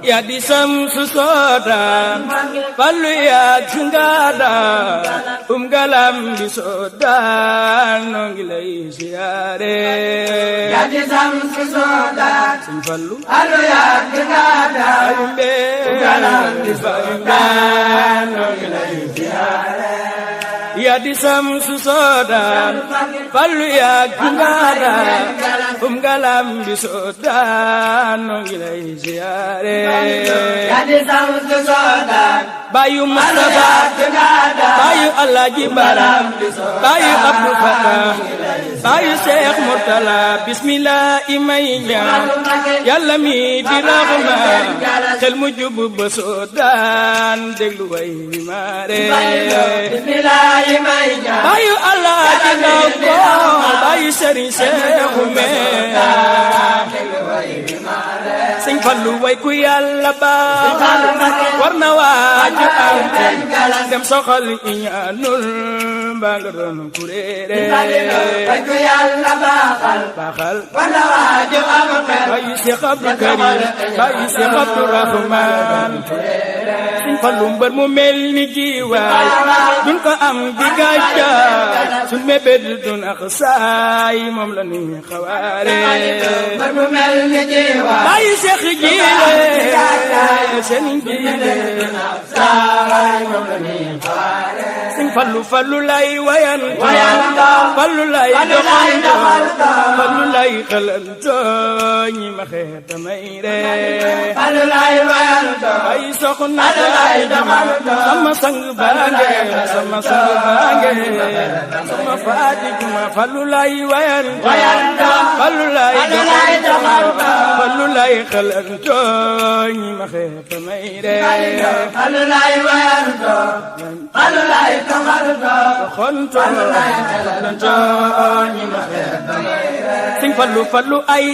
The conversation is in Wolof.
Ya di samsu sodan Fallu ya jengada galam di sodan nongi lay siyaare Ya di samsu sodan Sëñ Fallu Fallu ya jengada galam di sodan nongi lay siyaare Ya di samsu sodan Fallu ya jengada galam di sodan nongi lay siyaare Ya di samsu sodan Bayu Mustafa Bayu Alaaji Baram Bayu Abdou Fatah Bayu Cheikh Murtala bismillah imay ñaan Yàlla mi di rahman xel mu jub ba soodaan déglu way wi maare bismillah imay ñaan Bayu Alaaji Ndaw ko Bayu Sëriñ Seexu mee Sëñ Fallu way ku Yàlla baaxal war na waaju am dem soxal iñaanul mbaa nga doon kuréere way ku Yàlla baaxal war na waaju am Bayu Seex Abdu Karim Bayu Seex Abdu Rahmaan Sëñ Fallu mbër mu mel ni jiwaay duñ ko am di gàcca suñ mébét dun ak saay moom la ni xawaare mbër mu mel ni jiwaay Bayu Seex jiile seen jiile Sëñ Fallu Fallu lay wayan Fallu lay doxanto Fallu lay xalanto ñi ma xeeta may ree Fallu lay wayan ay soxna lay doxanto sama sang baange sama sang baange sama faati juma Fallu lay wayan Fallu lay doxanto Fallu lay xalanto ñi ma xeeta may ree Fallu lay wayan Fallu lay doxanto ñi ma xeeta may ree Sëñ Fallu Fallu ay